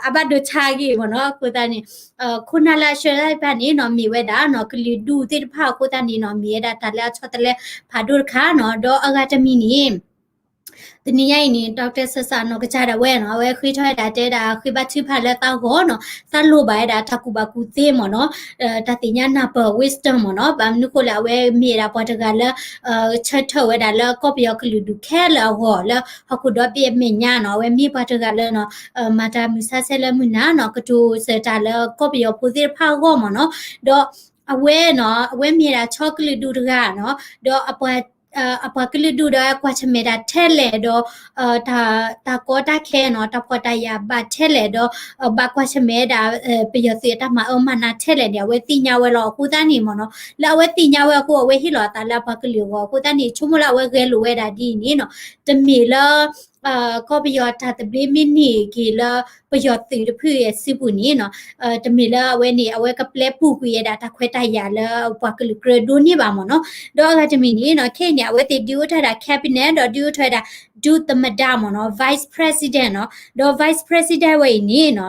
အဘၣ်ဒိဆါက့ၤမ့ၢ်နီၤ အဃိသတးန့ၣ် ခိၣ်နၢ်လၢအဆှၢတၢ်တဖၣ်န့ၣ်နီၤ မ့ၢ်ဝဲဒၣ်နီၤ ကလုာ်ဒူၣ်သ့ၣ်တဖၣ်အဃိသတးန့ၣ်နီၤ မ့ၢ်ဝဲဒၣ်တၢ်လၢအဆီတလဲဖးဒိၣ်တခါနီၤ ဒီးအဂၤတမံၤန့ၣ် တနံၤညါအံၤန့ၣ် Doctor Sasa နီၢ်ကစၢ်ဒၣ်ဝဲနီၤ အဝဲဃ့ထီၣ်ဝဲဒၣ်တဲဒၣ် ဃ့ဘါထုကဖၣ်လၢသးဂီၢ်နီၤ သးလိၣ်ဘၣ်ဝဲဒၣ်တၢ်ကူၣ်ဘၣ်ကူၣ်သ့မ့ၢ်နီၤ တၢ်သ့ၣ်ညါနၢ်ပၢၢ် wisdom မ့ၢ်နီၤ ဘၣ်မနုၤဃိလဲၣ် အဝဲမ့ၢ်ဒၣ်ပှၤတဂၤလၢ ဆၢထၢၣ်ဝဲဒၣ်လၢကီၢ်ပယီၤကလုာ်ဒူၣ်ခဲလၢာ်အဂီၢ် လၢဟီၣ်ခိၣ်ဒီဘ့ၣ်အမဲာ်ညါနီၤ အဝဲမ့ၢ်ပှၤတဂၤလၢနီၤ မၤတၢ်မုာ်ဆါဆဲးလၢမုၢ်နၤနီၤ ကတိၤစၢၤတၢ်လၢကီၢ်ပယီၤဖိသ့ၣ်တဖၣ်အဂီၢ်မ့ၢ်နီၤ ဒီးအဝဲနီၤ အဝဲမ့ၢ်ဒၣ်ဆီကလုာ်ဒူၣ်တဂၤနီၤ ဒီးအပှၤ အပှၤကလုာ်ဒူၣ်ဒီးကွၢ်ဆၢၣ်မဲာ်တၢ်ထဲလဲၣ်ဒီး တၢ်ကီတၢ်ခဲနီၤ တၢ်ဖှီၣ်တၢ်ယာ်ဘၣ်ထဲလဲၣ်ဒီး ဘၣ်ကွၢ်ဆၢၣ်မဲာ်ဝဲဒၣ် ပယီၤသုးအတၢ်မၤအၢမၤနးထဲလဲၣ်န့ၣ် အဝဲသ့ၣ်ညါဝဲလီၤအဃိသတးန့ၣ်မ့ၢ်နီၤ လၢအဝဲသ့ၣ်ညါဝဲအဃိ အဝဲဟ့ၣ်လီၤအသးလၢအပှၤကလုာ်အဂီၢ်အဃိသတးန့ၣ် ဆိကမိၣ်လၢအဝဲဂဲၤလိာ်ဝဲဒၣ်ဒ်အံၤန့ၣ်နီၤ တမ့ၢ်လၢ ကီၢ်ပယီၤတၢ်သဘျ့မ့ၢ်န့ၢ်က့ၤလၢ ပယီၤသုးတဖုအစုပူၤန့ၣ်နီၤ တမ့ၢ်လၢအဝဲန့ၣ် အဝဲကပျဲပူၤကွံာ်ဝဲဒၣ်တၢ်ခွဲးတၢ်ယာ်လၢပှၤကလုာ်ကြၢးဒိၣ်န့ၢ်ဘၣ်မ့ၢ်နီၤ ဒီးအဂၤတမံၤန့ၣ်နီၤ ခဲအံၤန့ၣ် အဝဲသ့ၣ်ဒုးအိၣ်ထီၣ်ဝဲဒၣ် cabinet ဒီးဒုးအိၣ်ထီၣ်ဝဲဒၣ် ဒုသမ္မတ မ့ၢ်နီၤ vice president နီၤ ဒီး vice president ဝဲအံၤန့ၣ်နီၤ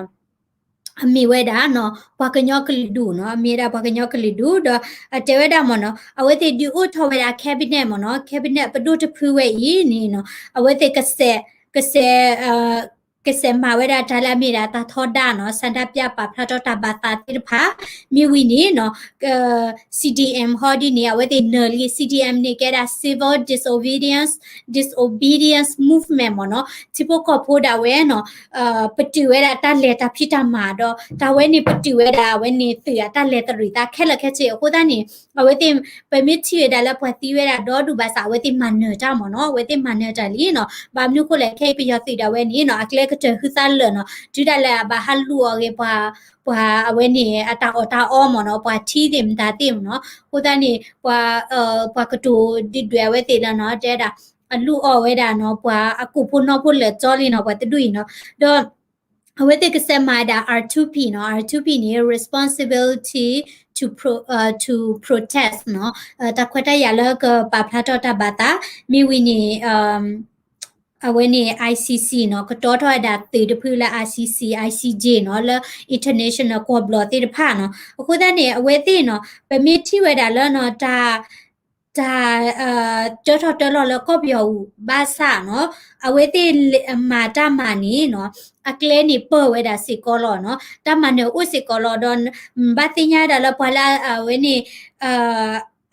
အမ့ၢ်ဝဲဒၣ်နီၤ ပှၤကညီကလုာ်ဒူၣ်နီၤ အမ့ၢ်ဝဲဒၣ်ပှၤကညီကလုာ်ဒူၣ် ဒီးအတဲဝဲဒၣ်မ့ၢ်နီၤ အဝဲသ့ၣ်ဒုးအိၣ်ထီၣ်ဝဲဒၣ် cabinet မ့ၢ်နီၤ cabinet ပဒိၣ်တဖုဝဲအံၤန့ၣ်နီၤ အဝဲသ့ၣ်ကစဲး ကစဲး ကစဲးမၤဝဲဒၣ်တၢ်လၢအမ့ၢ်ဒၣ်တၢ်ထီဒါနီၤ ဆန္ဒပြ ပာ်ဖျါထီၣ်တၢ်ဘၣ်သးသ့ၣ်တဖၣ် မ့ၢ်ဝံၤန့ၣ်နီၤ C D M ဟီဒ်န့ၣ် အဝဲသ့ၣ်နၢၤလံ C D M န့ၣ် ကဲဒၣ် civil disobedience disobedience movement မ့ၢ်နီၤ ထံဖိကီၢ်ဖိဒၣ်ဝဲနီၤ ပတုာ်ဝဲဒၣ်တၢ်လဲၤတၢ်ဖံးတၢ်မၤဒီး တၢ်ဝဲန့ၣ်ပတုာ်ဝဲဒၣ် အဝဲန့ၣ်သုးအတၢ်လဲၤတရံးသးခဲလၢာ်ခဲဆ့ အဃိသတးန့ၣ် အဝဲသ့ၣ် ပမ့ၢ်ထံၣ်ဝဲဒၣ်လၢပှၤသံဝဲဒၣ်ဒီဒူၣ်ဘၣ်ဆၣ် အဝဲသ့ၣ်မၤနၢၤတၢ်မ့ၢ်နီၤ အဝဲသ့ၣ်မၤနၢၤတၢ်လံနီၤ ဘၣ်မနုၤဃိလဲၣ် ခဲအံၤပယီၤသုးဒၣ်ဝဲန့ၣ်နီၤ အကျဲ အဝဲသ့ၣ်ကဟဲကတၢၢ်ဟုသၣ်လၢာ်နီၤ, တုၤဒၣ်လဲာ်အဘၣ်ဟးလူၤအီၤဂ့ၤ ပှၤ ပှၤအဝဲန့ၣ် အတၢ်အီၣ်တၢ်အီမ့ၢ်နီၤ, ပှၤထံသ့ၣ်မတၤသ့ၣ်မ့ၢ်နီၤ, အဃိသတးန့ၣ် ပှၤ ပှၤကတိၤဒုၣ်ဒွဲၣ်အဝဲသ့ၣ်လၢနီၤ, တဲဒၣ် အလူၤအီၣ်ဝဲဒၣ်နီၤ ပှၤအကိာ်ဖိနီၢ်ဖိလၢာ်ကၠီလံနီၤ, ပှၤတဒူၣ်အံၤနီၤ, ဒီး အဝဲသ့ၣ်ကစဲးမၤဝဲဒၣ် R two P နီၤ, R two P န့ၣ် responsibility to pro, to protest နီၤ, တၢ်ခွဲးတၢ်ယာ်လၢကပာ်ဖျါထီၣ်တၢ်ဘၣ်သး, မ့ၢ်ဝံၤန့ၣ် အဝဲန့ၣ် I C C နီၤ, ကတီၤထီၣ်ဝဲဒၣ်သုးတဖုလၢ I C C, I C J နီၤ, လၢ international ကွီၢ်ဘျီၣ်သ့ၣ်တဖၣ်နီၤ, အဃိသတးန့ၣ် အဝဲသ့ၣ်နီၤ ပမ့ၢ်ထံၣ်ဝဲဒၣ်လၢနီၤ တၢ် တၢ် တၢထီၣ်တၢလီၤလၢကီၢ်ပယီၤအူဘၣ်ဆၣ်နီၤ, အဝဲသ့ၣ်မၤတၢ်မၤန့ၣ်နီၤ, အကျဲန့ၣ်ပၢၢ်ဝဲဒၣ်စ့ၢ်ကီးလီၤနီၤ, တၢ်မၤနၢၤအိၣ်စ့ၢ်ကီးလီၤ, ဒီးဘၣ်သ့ၣ်ညါဒၣ်လၢပှၤလၢအဝဲန့ၣ်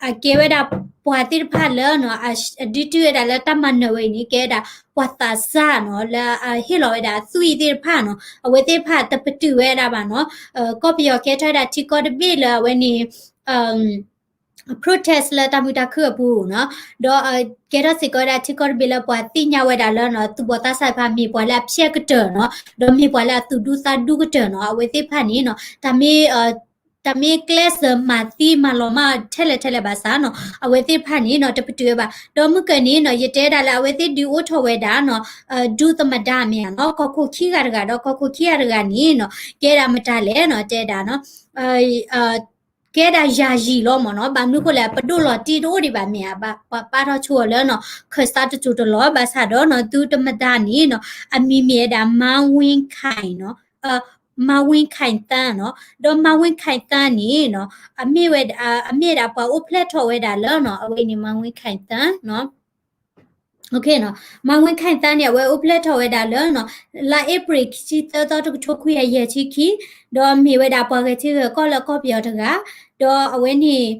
အကဲဝဲဒၣ်ပှၤသ့ၣ်တဖၣ်လၢနီၤ, အဒုးတုၤဝဲဒၣ်လၢတၢ်မၤနၢၤဝဲအံၤန့ၣ် ကဲဝဲဒၣ်ပှၤသးစၢ်နီၤ, လၢအဟ့ၣ်လီၤဝဲဒၣ်အသွံၣ်သ့ၣ်တဖၣ်နီၤ, အဝဲသ့ၣ်တဖၣ်တပတုာ်ဝဲဒၣ်ဘၣ်နီၤ, ကီၢ်ပယီၤကဲထီၣ်ဝဲဒၣ်ထံကီၢ်တဘ့ၣ်လၢအဝဲန့ၣ် protest လၢတၢ်မုာ်တၢ်ခုၣ်အပူၤနီၤ, ဒီးကဲထီၣ်စ့ၢ်ကီးဝဲဒၣ်ထံကီၢ်တဘ့ၣ်လၢပှၤသ့ၣ်ညါဝဲဒၣ်လၢနီၤ, သူၣ်ဘီၣ်သးစၢ်တဖၣ်မ့ၢ်ပှၤလၢအဖျဲးကတၢၢ်နီၤ, ဒီးမ့ၢ်ပှၤလၢအသူၣ်ဒူသးဒူကတၢၢ်နီၤ, အဝဲသ့ၣ်တဖၣ်န့ၣ်နီၤ, တၢ်မ့ၢ် တၢ်မ့ၢ်ကျဲးစၢးမၤသံမၤလီၤမၢ်ထဲလဲၣ်ထဲလဲၣ်ဘၣ်ဆၣ်နီၤ, အဝဲသ့ၣ်တဖၣ်န့ၣ်နီၤ တပတုာ်ဝဲဘၣ်, ဒီးမုၢ်ကၢၢ်န့ၣ်နီၤ ယတဲဒၣ်လၢအဝဲသ့ၣ်ဒုးအိၣ်ထီၣ်ဝဲဒၣ်နီၤ, ဒူသမဒါမ့ၢ်ဧါနီၤ, ကီၢ်ခိၣ်ခံဂၤတဂၤ ဒီးကီၢ်ခိၣ်ခံဂၤတဂၤန့ၣ်နီၤ ကဲဒၣ်မတၤလဲၣ်နီၤ တဲဒၣ်နီၤ ကဲဒၣ်ယၤယံာ်လီၤမ့ၢ်နီၤ, ဘၣ်မနုၤဃိလဲၣ် ပဒိၣ်လီၤတံၢ်တအိၣ်ဒံးဘၣ်မ့ၢ်ဧါ, ပှၤပာ်ထီၣ်ဆိအီၤလၢနီၤ ခၢၣ်စးတစိၢ်တလီၢ်, ဘၣ်ဆၣ်ဒီးနီၤ ဒူသမဒါန့ၣ်နီၤ အမံၤမ့ၢ်ဝဲဒၣ် မါဝ့ခၢၣ်နီၤ, မါဝ့ခၢၣ်သၣ်နီၤ, ဒီးမါဝ့ခၢၣ်သၣ်န့ၣ်နီၤ အမ့ၢ်ဝဲဒၣ် အမ့ၢ်ဝဲဒၣ်ပှၤအိၣ်ဖျဲၣ်ထီၣ်ဝဲဒၣ်လၢနီၤ အဝဲန့ၣ် မါဝ့ခၢၣ်သၣ်နီၤ မါဝ့ခၢၣ်သၣ်န့ၣ် အဝဲအိၣ်ဖျဲၣ်ထီၣ်ဝဲဒၣ်လၢနီၤ လါအ့ဖြ့ၣ်ခံဆံသၢသီ တကထိခွံကယၤယဲၢ်ဆံခံ, ဒီးမ့ၢ်ဝဲဒၣ်ပှၤဂဲၤထံဂဲၤကီၢ်လၢကီၢ်ပယီၤတဂၤ, ဒီးအဝဲန့ၣ်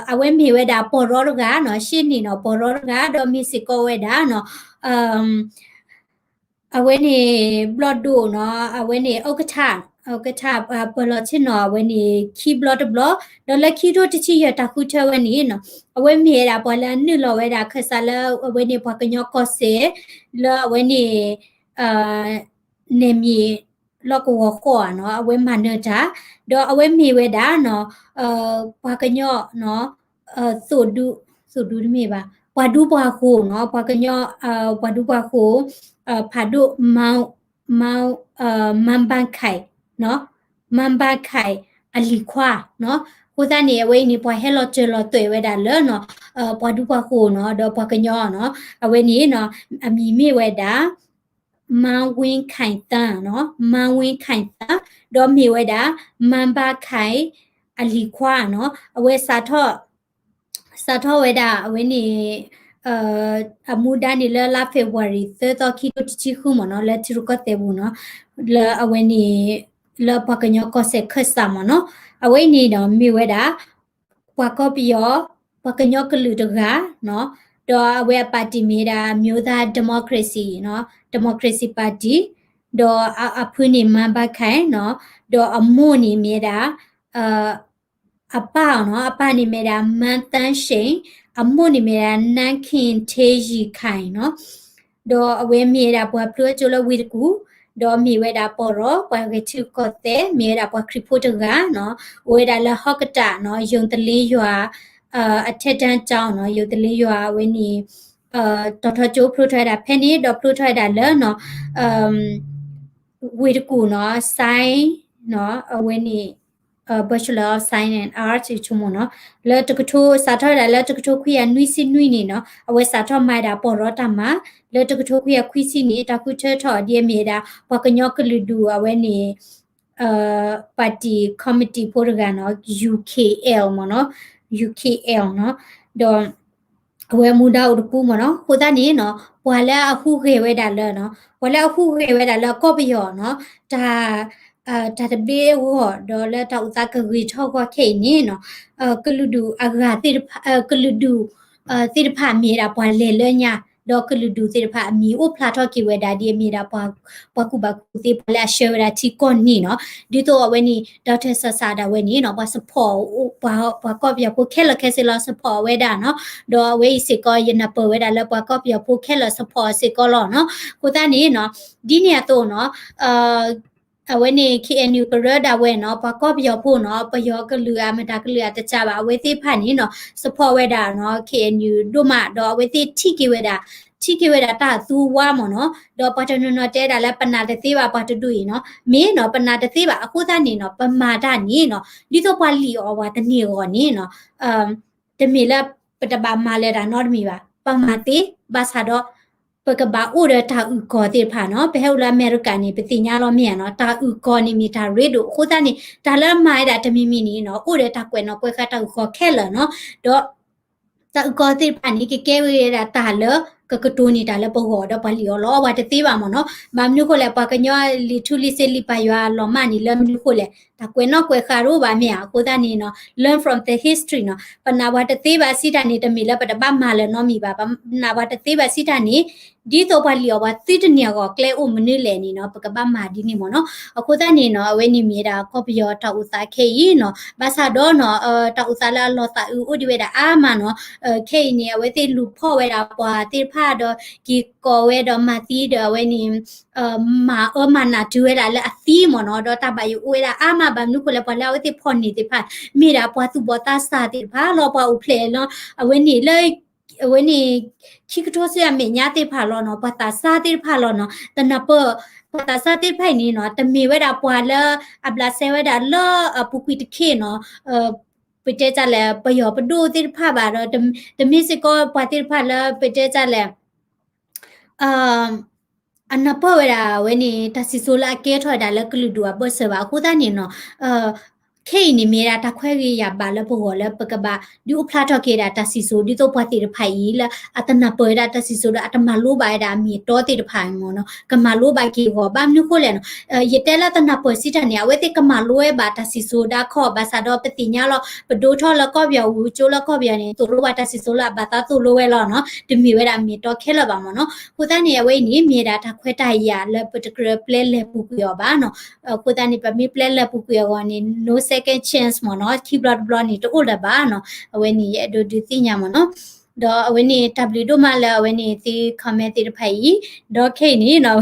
အဝဲမ့ၢ်ဝဲဒၣ်ပီၢ်ရီတဂၤနီၤ, ရှ့ၣ်န့ၣ်နီၤ ပီၢ်ရီတဂၤ, ဒီးမ့ၢ်စ့ၢ်ကီးဝဲဒၣ်နီၤ အဝဲန့ၣ် ဘျီၣ်ဒိၣ်နီၤ, အဝဲန့ၣ် ဥက္ကဋ္ဌ, ဥက္ကဋ္ဌ ပၢၤလီၤဆ့ၣ်နီၤ အဝဲန့ၣ် ခံဘျီတဘျီ, ဒီးလၢခံကထိတဆံယဲၢ်တၢ်ဃုထၢဝဲန့ၣ်နီၤ, အဝဲမ့ၢ်ဝဲဒၣ်ပှၤလၢအနုာ်လီၤဝဲဒၣ်ခၢၣ်စးလၢအဝဲန့ၣ်ပှၤကညီကီၢ်စဲၣ် လၢအဝဲန့ၣ် နယ်မြေ လီၢ်ကဝီၤဃီဧါနီၤ, အဝဲမၤနၢၤတၢ်, ဒီးအဝဲမ့ၢ်ဝဲဒၣ်နီၤ ပှၤကညီနီၤ သိၣ်ဒူ, သိၣ်ဒူတမ့ၢ်ဘၣ်, ပှၤဒူပှၤဃိၤနီၤ, ပှၤကညီ ပှၤဒူပှၤဃိၤ ဖးဒိၣ် မါ, မါ, မါဘါခဲၣ်နီၤ, မါဘါခဲၣ်အလံၤခွါနီၤ, အဃိသတးန့ၣ် အဝဲအံၤန့ၣ် ပှၤဟဲလီၤစၢၤလီၤသွဲၣ်ဝဲဒၣ်လၢနီၤ ပှၤဒူပှၤဃိၤနီၤ ဒီးပှၤကညီနီၤ, အဝဲန့ၣ်နီၤ အမံၤမ့ၢ်ဝဲဒၣ် မါဝ့ခၢၣ်သၣ်နီၤ, မါဝ့ခၢၣ်သၣ်, ဒီးမ့ၢ်ဝဲဒၣ် မါဘါခဲၣ်အလံၤခွါနီၤ, အဝဲစးထီၣ် စးထီၣ်ဝဲဒၣ်အဝဲန့ၣ် အမူဒါန့ၣ်လၢလါ February သၢသီ ခံကထိတဆံဃုမ့ၢ်နီၤ, လၢထံရူၢ်ကီၢ်သဲးပူၤနီၤ, လၢအဝဲန့ၣ် လၢပှၤကညီကီၢ်စဲၣ်ခၢၣ်စးမ့ၢ်နီၤ, အဝဲအံၤန့ၣ်ဒီးမ့ၢ်ဝဲဒၣ် ပှၤကီၢ်ပယီၤ ပှၤကညီကလုာ်တဂၤနီၤ, ဒီးအဝဲအ party မ့ၢ်ဝဲဒၣ် မျိုးသား democracy နီၤ, democracy party, ဒီးအဖုန့ၣ် မါဘါခဲၣ်နီၤ, ဒီးအမိၢ်န့ၣ်မ့ၢ်ဝဲဒၣ် အပၢ်နီၤ, အပၢ်န့ၣ်မ့ၢ်ဝဲဒၣ် မါသန်းရှင်, အမိၢ်န့ၣ်မ့ၢ်ဝဲဒၣ် နန်းခင်ထေးရီခိုင်နီၤ, ဒီးအဝဲမ့ၢ်ဝဲဒၣ်ပှၤဖျိအကၠိလၢဝ့ၢ်တကူၣ်, ဒီးမ့ၢ်ဝဲဒၣ်ပီၢ်ရီ ပှၤဂဲၤထံကီၢ်သဲး, မ့ၢ်ဝဲဒၣ်ပှၤခရံာ်ဖိတဂၤနီၤ, အိၣ်ဝဲဒၣ်လၢဟီၣ်ကတၢၣ်နီၤ, ယုန်တလင်းယွၤ အထက်တန်းကျောင်းနီၤ, ယုန်တလင်းယွၤအဝဲန့ၣ် တီၤထီကၠိဖျိထီၣ်ဝဲဒၣ်ဖဲန့ၣ်, ဒီးဖျိထီၣ်ဝဲဒၣ်လၢနီၤ ဝ့ၢ်တကူၣ်နီၤ, science နီၤ, အဝဲန့ၣ် Bachelor of Science and Arts ဆိကမိၣ်နီၤ, လၢတကထိ စးထီၣ်ဝဲဒၣ်လၢတကထိခွံကယၤနွံဆံနွံန့ၣ်နီၤ, အဝဲစးထီၣ်မၤဝဲဒၣ်ပီၢ်ရီတၢ်မၤ, လၢတကထိခွံကယၤခွံဆံန့ၣ် တၢ်ဃုထၢထီၣ်ဒ်အမ့ၢ်ဝဲဒၣ် ပှၤကညီကလုာ်ဒူၣ်အဝဲန့ၣ် party committee ဖိတဂၤနီၤ, U K L မ့ၢ်နီၤ, U K L နီၤ, ဒီး အဝဲမူဒါအိၣ်တပူၤမ့ၢ်နီၤ, အဃိသတးန့ၣ်နီၤ ပှၤလၢအဟူးဂဲၤဝဲဒၣ်လၢနီၤ, ပှၤလၢအဟူးဂဲၤဝဲဒၣ်လၢကီၢ်ပယီၤနီၤ, တၢ် တၢ်တဘ့ၣ်အဂီၢ် ဒီးလၢတၢ်အိၣ်သးကဂ့ၤထီၣ်ဂီၢ်ခဲအံၤန့ၣ်နီၤ, ကလုာ်ဒူၣ်အဂၤသ့ၣ်တဖၣ် ကလုာ်ဒူၣ်သ့ၣ်တဖၣ်မ့ၢ်ဝဲဒၣ်ပှၤလဲၤလၢညါ ဒီးကလုာ်ဒူၣ်သ့ၣ်တဖၣ်အမံၤအိၣ်ဖျါထီၣ်က့ၤဝဲဒၣ်ဒ်အမ့ၢ်ဒၣ် ပှၤကူၣ်ဘၣ်ကူၣ်သ့ပှၤလၢအဆှၢဝဲဒၣ်ထံကီၢ်န့ၣ်နီၤ. ဒ်သိးအဝဲန့ၣ် Doctor Sasa ဒၣ်ဝဲန့ၣ်နီၤ ပှၤ support ပှၤကီၢ်ပယီၤဖိခဲလၢာ်ခဲဆ့လီၤ support ဝဲဒၣ်နီၤ. ဒီးအဝဲအံၤစ့ၢ်ကီး ယနၢ်ပၢၢ်ဝဲဒၣ်လၢပှၤကီၢ်ပယီၤဖိခဲလၢာ် support စ့ၢ်ကီးလီၤနီၤ. အဃိသတးန့ၣ်နီၤ ဒ်န့ၣ်အသိးနီၤ အဝဲန့ၣ် KNU ကရၢဒၣ်ဝဲနီၤ ပှၤကီၢ်ပယီၤဖိနီၤ ပယီၤကလုာ်အမတၤကလုာ်အတကးဘၣ် အဝဲသ့ၣ်တဖၣ်န့ၣ်နီၤ support ဝဲဒၣ်နီၤ KNU ဒိၣ်မး ဒီးအဝဲသ့ၣ်ထံၣ်က့ၤဝဲဒၣ် ထံၣ်က့ၤဝဲဒၣ်တၢ်သူဝါမ့ၢ်နီၤ. ဒီးပှၤတနီၤနီၤတဲဒၣ်လၢပနာ်တသ့ဘၣ်ပှၤတဒူၣ်အံၤနီၤ မ့ၢ်နီၤ ပနာ်တသ့ဘၣ် အဃိသတးန့ၣ်နီၤ ပမၤတၢ်န့ၣ်နီၤ ဒ်သိးပှၤလံၣ်အီၣ်ပှၤတန့ၢ်အဂီၢ်န့ၣ်နီၤ တမ့ၢ်လၢပတဘၣ်မၤလၢၤတၢ်နီတမံၤဘၣ် ပမၤသ့ ဘၣ်ဆၣ်ဒီး ပကဘၣ်အိၣ်ဒီးတၢ်အုၣ်ကီၤသ့ၣ်တဖၣ်နီၤ ပဟဲအိၣ်လၢအမဲရကၤန့ၣ် ပသ့ၣ်ညါလီၤမ့ၢ်ဧါနီၤ တၢ်အုၣ်ကီၤန့ၣ်မ့ၢ်တၢ်ရ့ဒိၣ် အဃိသတးန့ၣ် တၢ်လၢမၤဝဲဒၣ်တမံၤမံၤန့ၣ်နီၤ အိၣ်ဒီးတၢ်ကွဲးနီၣ်ကွဲးဃါတၢ်အုၣ်ကီၤခဲလၢာ်နီၤ ဒီး တၢ်အုၣ်ကီၤသ့ၣ်တဖၣ်န့ၣ် ကကဲဝဲဒၣ်တၢ်လၢ ကကတိၤန့ၢ်တၢ်လၢပဂီၢ်ဒီးပှၤလံၣ်အီၣ်လီအီၣ်ပှၤတသ့ဘၣ်မ့ၢ်နီၤ ဘၣ်မနုၤဃိလဲၣ် ပှၤကညီလံာ်ထူလံာ်စ့လံာ်ပာ်ယွၤလီၤမၢ်န့ၣ် လၢမနုၤဃိလဲၣ် တၢ်ကွဲးနီၣ်ကွဲးဃါတအိၣ်ဘၣ်မ့ၢ်ဧါ အဃိသတးန့ၣ်နီၤ learn from the history နီၤ ပနာ်ပှၤတသ့ဘၣ်စံးတၢ်န့ၣ် တမ့ၢ်လၢပတဘၣ်မၤလၢၤနီတမံၤဘၣ် ပနာ်ပှၤတသ့ဘၣ်စံးတၢ်န့ၣ် ဒ်သိးပှၤလံၣ်အီၣ်ပှၤသုတန့ၢ်အဂီၢ် ကျဲအိၣ်မနုၤလဲၣ်န့ၣ်နီၤ ပကဘၣ်မၤဒ်န့ၣ်မ့ၢ်နီၤ အဃိသတးန့ၣ်နီၤ အဝဲန့ၣ်မ့ၢ်ဝဲဒၣ်ကီၢ်ပယီၤတၢ်အိၣ်သးခဲအံၤနီၤ ဘၣ်ဆၣ်ဒီးနီၤ တၢ်အိၣ်သးလၢအလီၤသးအုးအိၣ်ဒံးဝဲဒၣ်အါမးနီၤ ခဲအံၤန့ၣ် အဝဲသ့ၣ်လူၤဖီၣ်ဝဲဒၣ်ပှၤသ့ၣ်တဖၣ်ဒီး က့ၤကိးဝဲဒီးမၤသံဒီးအဝဲန့ၣ် မၤအၢမၤနးတုၤဝဲဒၣ်လၢအသံမ့ၢ်နီၤ ဒီးတၢ်ဘၣ်ယိၣ်အိၣ်ဝဲဒၣ်အါမး ဘၣ်မနုၤဃိလဲၣ် ပှၤလၢအဝဲသ့ၣ်ဖီၣ်န့ၢ်သ့ၣ်တဖၣ် မ့ၢ်ဒၣ်ပှၤသူၣ်ဘီၣ်သးစၢ်သ့ၣ်တဖၣ်လီၤ ပှၤအိၣ်ဖျဲၣ်လီၤ အဝဲန့ၣ်လၢ အဝဲန့ၣ် ခံကထိဆံအမဲာ်ညါသ့ၣ်တဖၣ်လီၤနီၤ ပှၤသးစၢ်သ့ၣ်တဖၣ်လီၤနီၤ တနၢ်ပၢၢ် ပှၤသးစၢ်သ့ၣ်တဖၣ်အံၤန့ၣ်နီၤ တမ့ၢ်ဝဲဒၣ်ပှၤလၢအဘျးစဲဝဲဒၣ်လၢအပူၤကွံာ်တခ့နီၤ ပတဲတၢ်လဲၣ် ပယီၤပဒိၣ်သ့ၣ်တဖၣ်ဘၣ်ဒီး တမ့ၢ်စ့ၢ်ကီးပှၤသ့ၣ်တဖၣ်လၢပတဲတၢ်လဲၣ် အနၢ်ပၢၢ်ဝဲဒၣ်ဝဲန့ၣ် တၢ်စံၣ်စိၤလၢအကဲထီၣ်ဝဲဒၣ်လၢကလုာ်ဒူၣ်အဘၢၣ်စၢၤဘၣ် အဃိသတးန့ၣ်နီၤ ခဲအံၤန့ၣ် မ့ၢ်ဝဲဒၣ်တၢ်ခွဲးဂ့ၤယာ်ဘၣ်လၢပဂီၢ်လၢပကဘၣ် ဒုးအိၣ်ဖျါထီၣ်က့ၤဝဲဒၣ်တၢ်စံၣ်စိၤ ဒ်သိးပှၤသ့ၣ်တဖၣ်အံၤလၢအတနၢ်ပၢၢ်ဝဲဒၣ်တၢ်စံၣ်စိၤဒီးအတမၤလိဘၣ်ဝဲဒၣ်အမ့ၢ်အတီသ့ၣ်တဖၣ်မ့ၢ်နီၤ ကမၤလိဘၣ်က့ၤအဂီၢ် ဘၣ်မနုၤဃိလဲၣ်နီၤ ယတဲလၢတနၢ်ပၢၢ်စံးတၢ်န့ၣ် အဝဲသ့ၣ်ကမၤလိဝဲဘၣ်တၢ်စံၣ်စိၤဒၣ်ခီၣ် ဘၣ်ဆၣ်ဒီးပသ့ၣ်ညါလီၤ ပဒိၣ်ထီၣ်လၢကီၢ်ပယီၤ ဝူကၠိလၢကီၢ်ပယီၤန့ၣ် သိၣ်လိဘၣ်တၢ်စံၣ်စိၤလၢအဘၣ်သးသိၣ်လိဝဲလီၤနီၤ တမ့ၢ်ဝဲဒၣ်မ့ၢ်တီခဲလၢာ်ဘၣ်မ့ၢ်နီၤ အဃိသတးန့ၣ် အဝဲအံၤန့ၣ် မ့ၢ်ဒၣ်တၢ်ခွဲးတၢ်ယာ်လၢပတကြၢးပျဲလဲၤပူၤကွံာ်အီၤဘၣ်နီၤ အဃိသတးန့ၣ် ပမ့ၢ်ပျဲလဲၤပူၤကွံာ်အဂီၢ်န့ၣ် no second chance မ့ၢ်နီၤ ခံဘျီတဘျီန့ၣ် တအိၣ်လၢၤဘၣ်နီၤ အဝဲန့ၣ် ယအဲၣ်ဒိးဒုးသ့ၣ်ညါမ့ၢ်နီၤ ဒီးအဝဲန့ၣ် တၢ်ဘျုးဒိၣ်မးလၢအဝဲန့ၣ်သု comment သ့ၣ်တဖၣ်အံၤ ဒီးခဲအံၤန့ၣ်နီၤ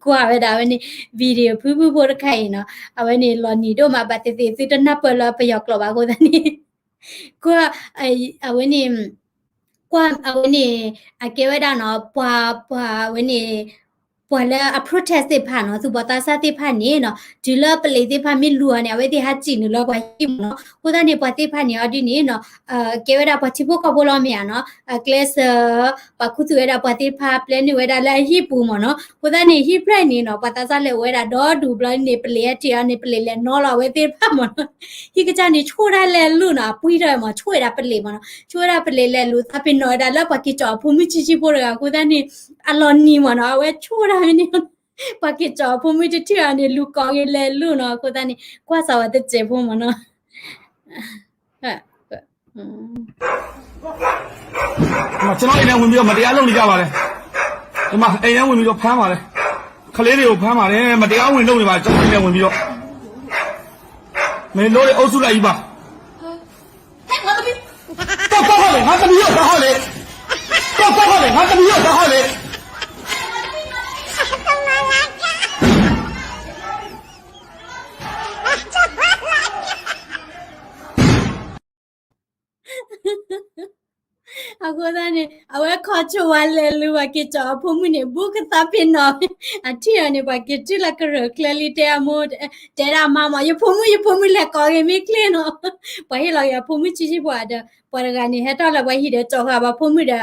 ကွၢ်ဝဲဒၣ်အဝဲန့ၣ် video ဖုဖုဖိတခါအံၤနီၤ အဝဲန့ၣ်လီၤနံၤဒိၣ်မး ဘၣ်သ့ၣ်သ့ၣ်သုတနၢ်ပၢၢ်လၢပယီၤကျိာ်ဘၣ်အဃိသတးန့ၣ် ကွၢ် အဝဲန့ၣ် ကွၢ်အဝဲန့ၣ် အကဲဝဲဒၣ်နီၤ ပှၤ ပှၤအဝဲန့ၣ် ပှၤလၢအ protest သ့ၣ်တဖၣ်နီၤ သူၣ်ဘီၣ်သးစၢ်သ့ၣ်တဖၣ်န့ၣ်နီၤ တုၤလၢပလံးသ့ၣ်တဖၣ်မ့ၢ်လူၤအီၤန့ၣ် အဝဲသ့ၣ်ဟးစံၣ်နုာ်လၢပှၤဟံၣ်မ့ၢ်နီၤ အဃိသတးန့ၣ် ပှၤသ့ၣ်တဖၣ်န့ၣ်အီၤဒ်န့ၣ်နီၤ ကဲဝဲဒၣ်ပှၤထံဖိကီၢ်ဖိလီၤမ့ၢ်ဧါနီၤ ကျဲးစၢး ပှၤခူသူၣ်ဝဲဒၣ်ပှၤသ့ၣ်တဖၣ် ပျဲနုာ်ဝဲဒၣ်လၢအဟံၣ်ပူၤမ့ၢ်နီၤ အဃိသတးန့ၣ် ဟံၣ်ဖျၢၣ်န့ၣ်နီၤ ပှၤသးစၢ်လဲၤအိၣ်ဝဲဒၣ်ဒီဒူၣ်ဘျီန့ၣ် ပလံးအထံၣ်အီၤန့ၣ် ပလံးလဲၤနီၤလီၤအဝဲသ့ၣ်တဖၣ်မ့ၢ်နီၤ ဟံၣ်ကစၢ်န့ၣ် ဆိၣ်ဒၣ်လဲၤလူၤနီၤ အပှံၢ်ထီၣ်မ့ၢ် ဆိၣ်ဝဲဒၣ်ပလံးမ့ၢ်နီၤ ဆိၣ်ဝဲဒၣ်ပလံးလဲၤလူၤ သးပ့ၤနီၣ်ဝဲဒၣ်လၢပှၤက့ၤကၠီၣ်အဖိမုၣ်ဆံးဆံးဖိတဂၤအဃိသတးန့ၣ် အလီၤနံၤမ့ၢ်နီၤ အဝဲဆိၣ်ဒၣ်ဝဲန့ၣ် ပှၤက့ၤကၠီၣ်အဖိမုၣ်တထံၣ်အီၤန့ၣ် လူၤကိးက့ၤလဲၤလူၤနီၤ အဃိသတးန့ၣ် ကွၢ်စးဝဲတစဲးဖိမ့ၢ်နီၤ ကျွန်တော်အိမ်ထဲဝင်ပြီးတော့ မတရားလုပ်နေကြပါတယ်။ ဒီမှာ အိမ်ထဲဝင်ပြီးတော့ ဖမ်းပါတယ်။ ကလေးတွေကို ဖမ်းပါတယ်။ မတရားဝင်လုပ်နေပါတယ်။ ကျွန်တော်အိမ်ထဲဝင်ပြီးတော့ မင်းတို့တွေ အုပ်စုလိုက်ကြီးပါ။ တော့ တော့ ဟုတ်လေ ငါသမီးတို့ တော့ ဟုတ်လေ တော့ တော့ ဟုတ်လေ ငါသမီးတို့ တော့ ဟုတ်လေ အဃိသတးန့ၣ် အဝဲခီဆိဝဲလဲၤလူၤ ပှၤက့ၤကၠီၣ်အဖိမုၣ်န့ၣ် ဘူးကသးပ့ၤနီၣ် အထံၣ်အီၤန့ၣ် ပှၤက့ၤတုၤလၢကရၢၢ်ချၢလံတဲအမိၢ် တဲဒၣ်အမါမး ယဖိမုၣ် ယဖိမုၣ်လဲၤကိးက့ၤမ့ၢ်ချ့နီၤ ပှၤဟ့ၣ်လီၤက့ၤအဖိမုၣ်ဆံးဆံးဖိဒီး ပှၤတဂၤန့ၣ် ဟဲထီၣ်လၢပှၤဟံၣ်ဒီးကၠီၣ်ဃာ်ပှၤဖိမုၣ်ဒီး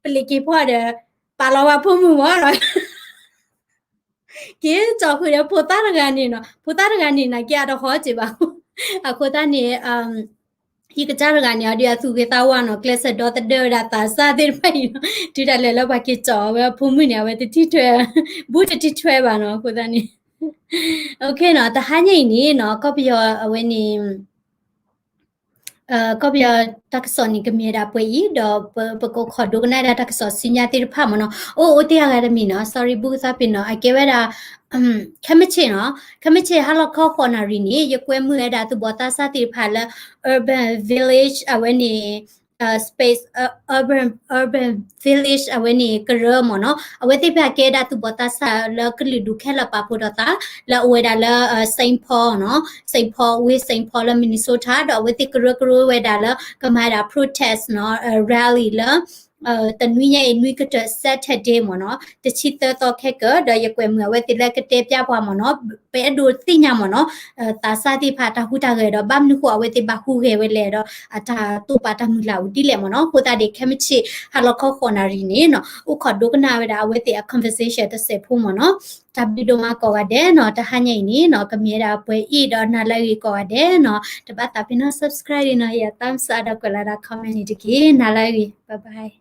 ပလံးက့ၤဖီၣ်ဒီး ပာ်လီၤပှၤဖိမုၣ်မးနီၤ က့ၤကၠီၣ်ဃုာ်ဒီးဖိသၣ်တဂၤန့ၣ်နီၤ ဖိသၣ်တဂၤန့ၣ် နာ်က့အတဟီၣ်စ့ၢ်ဘၣ် အဃိသတးန့ၣ် ဟံၣ်ကစၢ်တဂၤန့ၣ် အီၤဒုးအသူၣ်ဂ့ၤသးဝါနီၤ ကျဲးစၢးဒီသဒၢဝဲဒၣ်သးစၢ်သ့ၣ်တဖၣ်အံၤနီၤ တုၤဒၣ်လဲာ်လၢပှၤက့ၤကၠီၣ်ဝဲအဖိမုၣ်န့ၣ် အဝဲတထံၣ်ထွဲ ဘူးတထံၣ်ထွဲဘၣ်နီၤ အဃိသတးန့ၣ် OK နီၤ တဟါညါအံၤန့ၣ်နီၤ ကီၢ်ပယီၤအဝဲန့ၣ် ကီၢ်ပယီၤတၢ်ကစီၣ်န့ၣ် ကမ့ၢ်ဝဲဒၣ်ပှဲၤအံၤ ဒီးပကအိၣ်ခိးဒိကနၣ်ဝဲဒၣ်တၢ်ကစီၣ်ဆူညါသ့ၣ်တဖၣ်မ့ၢ်နီၤ. အိၣ်အိၣ်တ့ၢ်အဂၤတမံၤနီၤ sorry ဘူၣ်ကသီပ့ၤနီၤ အကဲဝဲဒၣ် ခဲမုၢ်ဆ့ၣ်နီၤ ခဲမုၢ်ဆ့ၣ်ဟါလီၤခီဃိးနၣ်ရံၣ်န့ၣ် ယကွဲမုာ်ဝဲဒၣ်သူၣ်ဘီၣ်သးစၢ်သ့ၣ်တဖၣ်လၢ urban village အဝဲန့ၣ် space urban urban village အဝဲန့ၣ်ကရၢမ့ၢ်နီၤ အဝဲသ့ၣ်တဖၣ်ကဲဒၣ်သူၣ်ဘီၣ်သးစၢ်လၢကလုာ်ဒူၣ်ခဲလၢာ်ပာ်ဖှိၣ်ဒီးသး လၢအဝဲဒၣ်လၢ Saint Paul နီၤ Saint Paul ဝ့ၢ် Saint Paul လၢ Minnesota ဒီးအဝဲသ့ၣ်ကရၢကရိဝဲဒၣ်လၢ ကမၤဒၣ် protest နီၤ rally လၢ တနွံညါအံၤ နွံကတၢၢ် Saturday မ့ၢ်နီၤ တဆံသၢသီခဲကၢၢ် ဒီးယကွဲမုာ်အဝဲသ့ၣ်လၢကတဲဖျါပှၤမ့ၢ်နီၤ ပအဲၣ်ဒိးသ့ၣ်ညါမ့ၢ်နီၤ သးစၢ်သ့ၣ်တဖၣ်တၢ်ဟူးတၢ်ဂဲၤဒီး ဘၣ်မနုၤဃိအဝဲသ့ၣ်ဘၣ်ဟူးဂဲၤဝဲလဲၣ်ဒီး အတၢ်တိာ်ပာ်တၢ်မုၢ်လၢ်အိၣ်ဒ်လဲၣ်မ့ၢ်နီၤ. အဃိသတးဒီး ခဲမုၢ်ဆ့ၣ်ဟါလီၤခီဃိးနၣ်ရံၣ်န့ၣ်နီၤ အိၣ်ခိးဒိကနၣ်ဝဲဒၣ်အဝဲသ့ၣ်အ conversation တစဲးဖိမ့ၢ်နီၤ. တၢ်ဘျုးဒိၣ်မးကိးဂၤဒဲးနီၤ တဟါညါအံၤန့ၣ်နီၤ ကမ့ၢ်ဝဲဒၣ်ပှဲၤအံၤဒီးနၤလၢအဂ့ၤကိးဂၤဒဲးနီၤ တဘၣ်သးပ့ၤနီၣ် subscribe ဒံးနီၤ ဟ့ၣ်ယၤ thumbs up ဒီးကွဲးလီၤဒၣ် comment န့ၣ်တက့ၢ်. နၤလၢအဂ့ၤ bye bye.